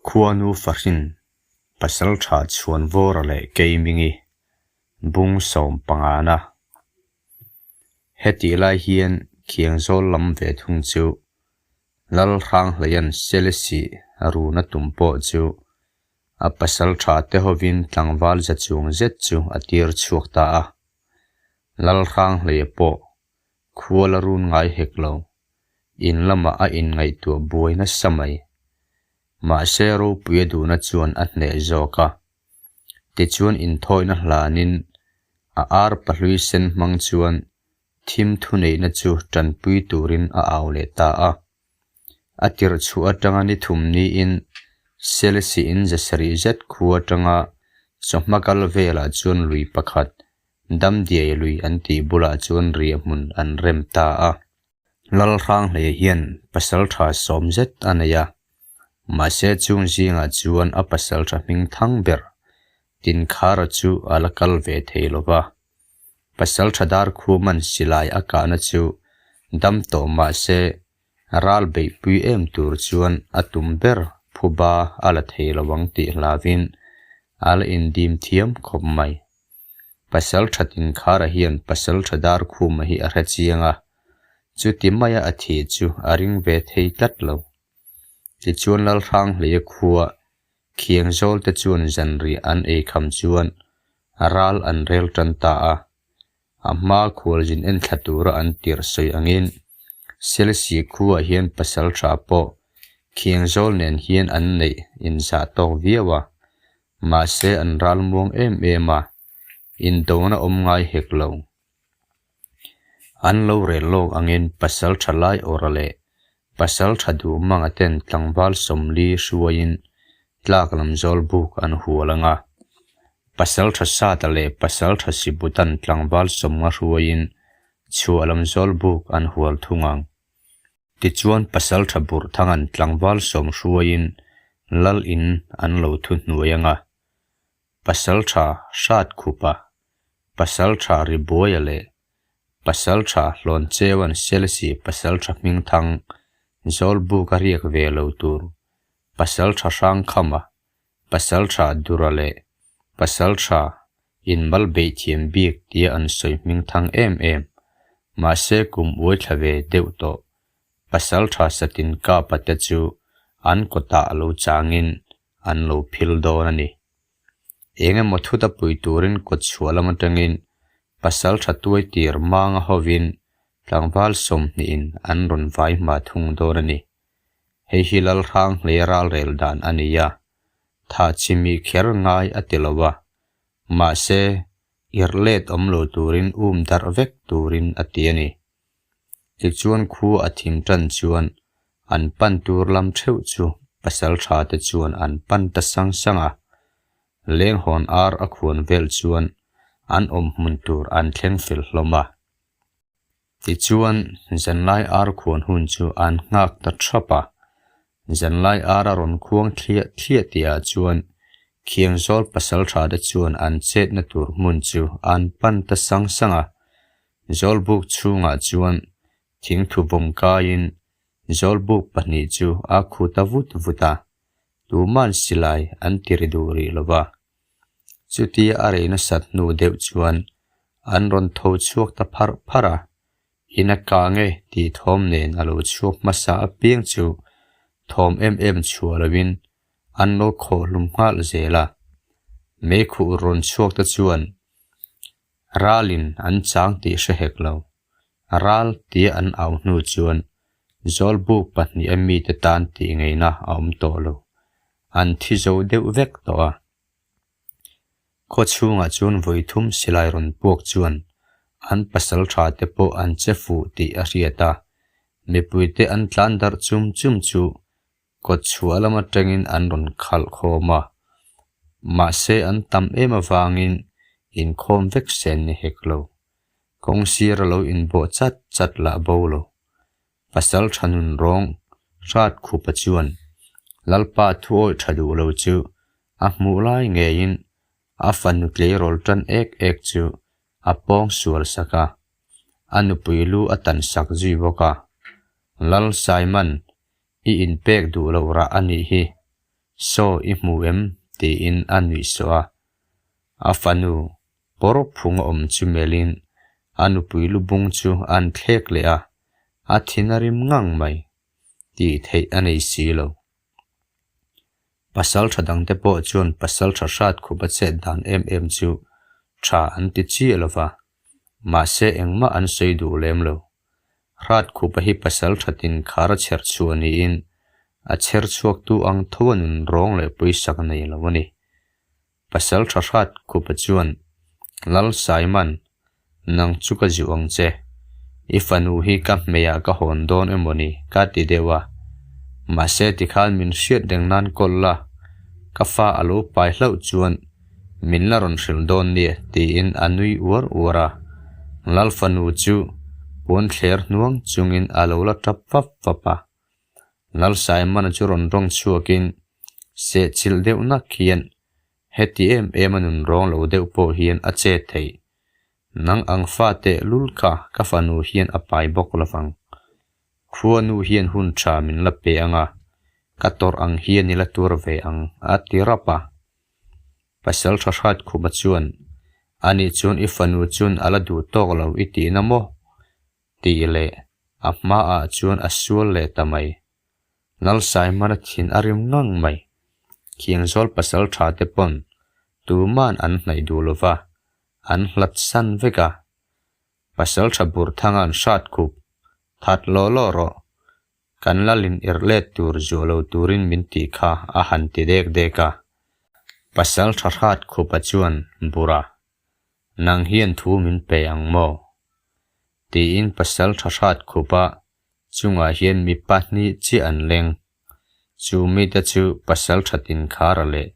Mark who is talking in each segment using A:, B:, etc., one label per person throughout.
A: Khuanu Fahrin, Pasalṭha Chhuanvawra leh Keimingi, Bung sawmpangana. Hetih lai hian Khiangzawl lam ve thung chu Lalhranghleia'n Selesih runa tum pawh chu a pasalṭha te hovin tlangval za chuang zet chu a tir chhuak ta a. Lalhranghleia pawh khual a run ngai hek lo, in lamah a inngaihtuah buai nasa mai. Mahse ropuia duhna chuan a hneh zawk a. Tichuan inthawina hlanin a ar pahlui sen hmang chuan thim thuneihna chu tanpui turin a au leh ta a. A tirh chhuah atanga ni thum niin Selesih-in zasarih zet khu atanga chawhma kal velah chuan lui pakhat Damdiai lui an tih bulah chuan riahhmun an rem ta a. Lalhranghleia hian pasaltha sawm zet a nei a, mahse chung zingah chuan a pasaltha hming thang ber Tinkhara chu a la kal ve thei lo va. Pasaltha Darkhuman silai a kahna chu dam tawh mahse ral beihpui em tur chuan a tum ber phuba a la thei lo ang tih hlauhin a la indim thiam khawp mai. Pasal tha Tinkhara hian pasal tha Darkhuma hi a hre chiang a, chuti maia a thih chu a ring ve thei tlat lo. Tichuan Lalhranghleia khua Khiangzawl te chuan zanriah an ei kham chuan ral an rel tan ta a, a hma khualzin enthla tura an tirh sawi angin Selsi khuaah hian pasal tha pawh Khiangzawl nen hian an neih inzah tawk viau a, mahse an ral muang em em a, indona awm ngai hek lo. An lo rel lawk angin pasal tha lai awra leh pasal tha duh manga ten tlangval sawmli hruaiin tlak lam zawl buk an hual ang a. Pasal tha Sata leh pasal tha Sibutan tlangval sawmnga hruaiin chhuah lam zawl buk an hual thung ang. Tichuan pasal tha Burhthanga'n tlangval sawm hruaiin lal in an lo thu hnuai ang a. Pasal tha Hratkhupa Pasalṭha Ribuaia leh Pasalṭha Hlawncheua'n Selesih Pasalṭha Hmingthang Zawlbuk a riak ve lo tur, Pasalṭha Hrangkhama, Pasalṭha Dura leh Pasalṭha inmal beihthiam bik tia an sawi hmingthang em em, mahse kum uai thla ve deuh tawh Pasalṭha Satinkapa te chu an kawtah lo changin an lo phil dawn a ni. Eng emaw thut a pui turin kawt chhuah lam atangin pasal tha tuai tir manga hovin tlangval sawmhnihin an rawn vai hma thung dawn a ni. Hei hi Lalhranghlei ralrel dan a ni a, tha chimi kher ngai a ti lo a, mahse irh let awm lo turin um darh vek turin a ti a ni. Tichuan khu a thim tan chuan an pan tur lam theuh chu pasal tha te chuan an pan ta sang sang a, lenghawn ar a khuan vel chuan an awm hmun tur an thleng fel hlawm a. Tichuan zanlai ar khuan hun chu an nghak ta thap a, zanlai ar a rawn khuang thliah thliah tihah chuan Khiangzawl pasal tha te chuan an chetna tur hmun chu an pan ta sang sang a, Zawlbuk chhungah chuan thingthu vawm kaiin zawlbuk pahnih chu a khu ta vut vut a, tuman silai an ti ri duh rih lo va. Chutia a rei nasat hnu deuh chuan an rawn tho chhuak ta pharh pharh a, in a kang e tih thawm nen a lo chhuak hmasa apiang chu thawm em em chhuah loin an lo khawh hlum nghal zel a. Meikhuh rawn chhuak te chuan Ralin an chang tih hre hek lo. Ral tia an au hnu chuan Zawlbuk pahnih a mite tan tih ngeina a awm tawh lo. An thi zo deuh vek tawh a. Khaw chhungah chuan vawi thum silai rawn puak chuan an pasal tha te pawh an che fuh tih a hriat a. Mipuite an tlan darh chum chum chu kawt chhuah lam atangin an rawn khalh khawm a, mahse an tam em avangin inkhawm vek sen ni hek lo. Kawng sir a lo inbawh chat chat lah bo lo. Pasal tha nun rawng hrat khupa chuan Lalpa thu awih tha duh lo chu a hmuh lai ngeiin a fanu tleirawl tan ek ek chu a pawng sual sak a, a nupui lu a tan sak zui bawk a. Lal Simon I inpek duh loh rah a nih hi. Saw i hmu em? tiin a nuih sawh a. A fanu pawr phung a awm chu melhin a nupui lubung chu a'n thlek leh a, a thin a rim ngang mai tih theih a nei si lo. Pasal tha dangte pawh chuan pasal tha hrat khup a chet dan em em chu tha an ti chiah lo va, mahse engmah an sawi duh lem lo. Hrat khupa hi pasal thatin khar a chher chhuah niin a chher chhuaktu ang tho a nun rawng leh puisak nei lo a ni. Pasal tha hrat khupa chuan, Lal Saiman, nang chu ka zuh ang che. I fanu hi ka hmeiah ka hawn dawn emaw ni ka ti deuh a. Mahse tikhan min hriat reng nan kawl la, ka fa a lo pai hlauh chuan min la rawn hrilh dawn nia tiin a nui uar uar a. Lal fanu chu puan thler hnuang chungin a lo la tap fap fap a. Lal Saimana chu rawn rawng chhuakin sehchilh deuh nak hian heti em em a nun rawng lo deuh pawh hian a che theih. Nang ang fa teh lul kha ka fanu hian a pai bawk lovang. Khua nu hian hun tha min la pe ang a, ka tawrh ang hian i la tur ve ang a ti rap a. Pasal tha hrat khuma chuan, Anih chuan i fanu chuan a la duh tawk lo i tihna maw? Tih leh a hmaah chuan a sual leh ta mai. Lal Saimana thin a rim ngang mai. Khiangzawl pasal tha te pawn tuman an hnaih duh lo va, an hlat san vek a. Pasal tha Burthanga an hrat khup, That law law rawh, kan lalin irh let tur zuah lo turin min tih kha a han ti dek dek a. Pasal tha hrat khupa chuan Bura, Nang hian thu min pe ang maw? Tiin pasal tha hrat khupa chungah hian mi pahnih chiah an leng. Chu mite chu pasal tha tinkhara leh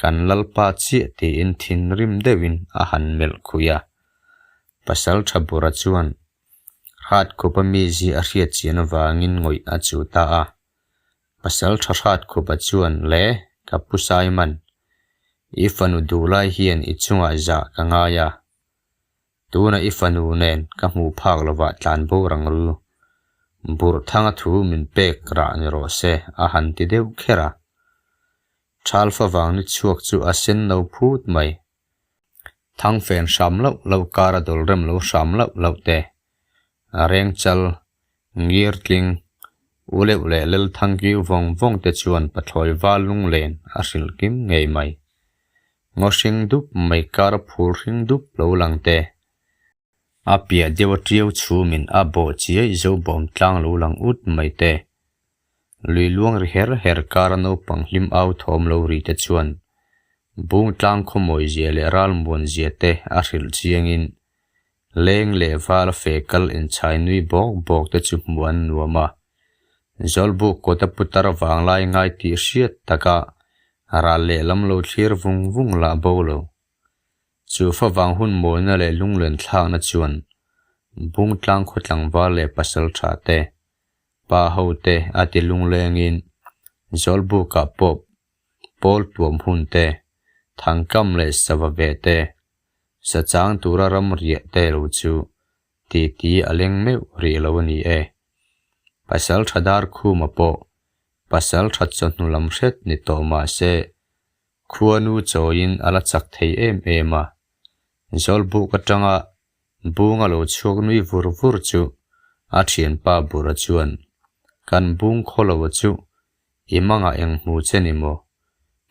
A: kan lalpa chiah tiin thinrim deuhin a han melh khui a. Pasal tha bura chuan hrat khupa mizi a hriat chian avangin ngawih a chu ta a. Pasal tha hrat khupa chuan le ka pu Simon, i fanu duhlai hian i chungah zah ka ngai a. Tuna i fanu nen ka hmuh phak lovah tlan bo rang ru. Burh thanga thu min pek rah ni rawh se a han ti deuh kher a. Thal favang ni chhuak chu a sen no phut mai. Thangfen hram loh loh kar a dawl rem lo hram loh loh te. Rengchal, Ngirtling, Uleuh leh Lelthangkiu vawng vawng te chuan pathlawi val lunglen a hrilh kim ngei mai. Ngaw hring dup mai kar a phul hring dup lo lang te. A piah deuh a tiau chhumin a bawh chiai zo bawm tlang lo lang ut mai te. Lui luang ri her her kar a naupang hlim au thawm lo ri te chuan bung tlang khawmawi zia leh ral muan zia te a hrilh chiangin leng leh val a fe kal inchhai nui bawk bawk te chu hmuh an nuam a. Zawlbuk kawta putar vanglai ngai tih hriat taka ral lehlam lo thlir vung vung lah bo lo. Chu favang hun mawina leh lunglen thlakna chuan Bungtlang khaw tlangval leh pasal tha te, pa ho te a ti lunglengin Zawlbukah pawh pawl tuam hun te, thangkam leh sava ve te, sachang tura ram riah te lo chu titi a leng meuh rih lo a ni e. Pasal tha dar khuma pawh pasal tha chawhnu lam hret ni tawh mah se Khuanu chawiin a la chak thei em em a, Zawlbuk atanga bunga lo chhuak nui vur vur chu a thianpa Bura chuan, Kan bung khaw lo chu i mangah eng hmu che ni maw?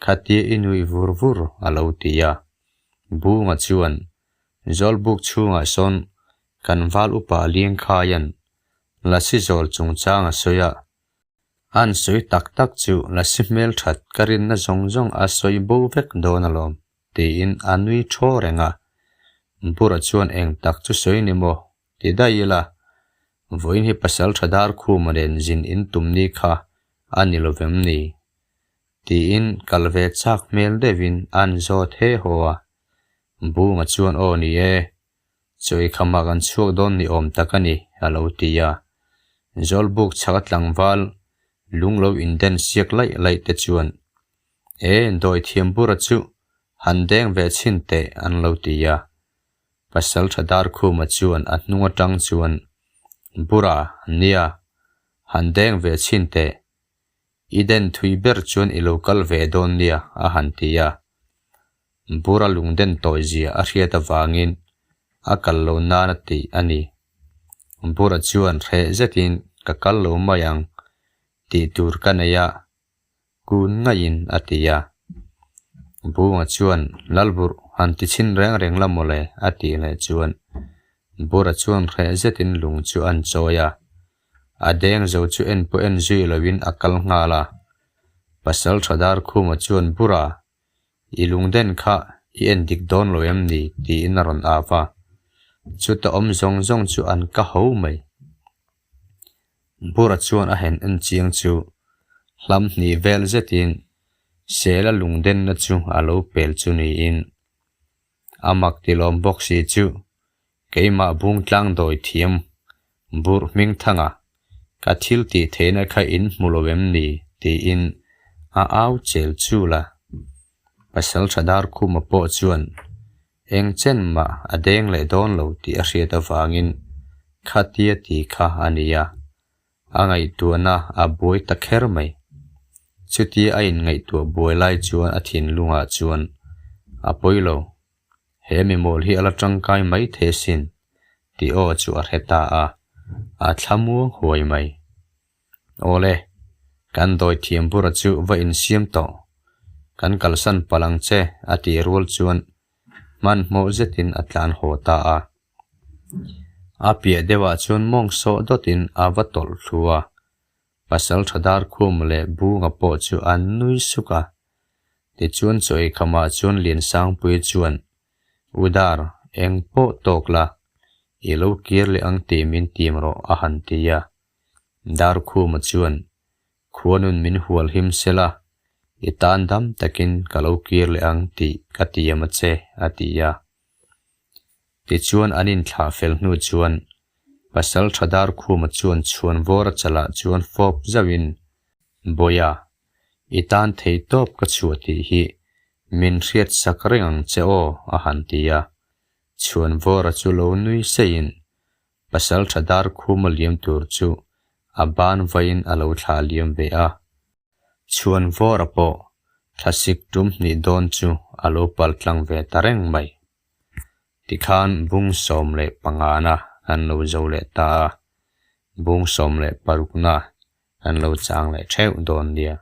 A: Khatia i nui vur vur a lo ti a. Bunga chuan, Zawlbuk chhungah sawn kan val upa Liangkhaia'n Lasi zawl chungchang a sawi a, An sawi tak tak chu Lasi hmel that ka rinna zawng zawng a sawi bo vek dawn alawm, tiin a nui thaw reng a. Bura chuan eng tak chu sawi ni maw? ti daih ila, vawiin hi pasal tha dar khuma nen zin in tum ni kha a ni lo vem ni? tiin kal ve chak hmel deuhin an zawt he haw a. Bunga chuan aw ni e, Chawi khamah kan chhuak dawn ni awm tak a ni, a lo ti a. Zawlbuk chhak a tlangval lung lo inden siak laih laih te chuan, E, dawi thiam bura chu han deng ve chhin teh, an lo ti a. Pasal tha Darkhuma chuan a hnung atang chuan, Bura, nia, han deng ve chhin teh. I den thui ber chuan i lo kal ve dawn nia, a han ti a. Bura lungden tawi zia a hriat avangin a kal lo nan a tih a ni. Bura chuan hreh zetin ka kal lo mai ang tih tur ka nei a, kun ngaihin a ti a. Bunga chuan Lalburh han ti chhin reng reng la mawle a tih leh chuan Bura chuan hreh zetin lung chu an chawi a. A deng zo chu en pawh en zui loin a kal nghal a. Pasal tha Darkhuma chuan Bura, i lungden kha i en dik dawn lo em ni? tiin a rawn au a. Chuta awm zawng zawng chu an ka ho mai. Bura chuan a hen en chiang chu hlam hnih vel zetin Sela lungdenna chu a lo pel chu niin a mak tilawm bawk si chu keimah bungtlang dawi thiam burh hming thanga ka thil tih theihna kha in hmu lo em ni tiin a au chel chul a. Pasal tha Darkhuma pawh chuan Eng chen mah a deng leh dawn lo tih a hriat avangin khatia ti kha a ni a, a ngaihtuahna a buai ta kher mai. Chutia a inngaihtuah buai lai chuan a thinlungah chuan a pawi lo, he mimawl hi a la tangkai mai thei asin tih aw chu a hre ta a, a thlamuang huai mai. Awle, kan dawi thiam bura chu va insiam tawh. Kan kalsan palh ang che, a tih rual chuan hmanhmawh zetin a tlan haw ta a. A piah deuhah chuan mawng sawh dawtin a va tawlh thlu a. Pasal tha Darkhum leh Bunga pawh chu an nui suk a. Tichuan chaw eikhamah chuan Liansangpuii chuan Udar, eng pawh tawk la, i lo kir leh ang tih min tim rawh, a han ti a. Darkhuma chuan, Khuanun min hual him sela, i tan dam takin ka lo kir leh ang tih ka tiam a che, a ti a. Tichuan an inthlah fel hnu chuan Pasal tha Darkhuma chuan chhuanvawra chalah chuan fawp zauhin, Bawiha, i tan thei tawp ka chhuah tih hi min hriat sak reng ang che aw, a han ti a. Chhuanvawra chu lo nui seihin Pasal tha dar khuma liam tur chu a ban vaiin a lo thla liam ve a. Chhuan vawra pawh thlasik tum hnih dawn chu a lo pal tlang ve ta reng mai. Tikhan bung 15na kan lo zo leh ta a, bung 16na kan lo chang leh theuh dawn nia.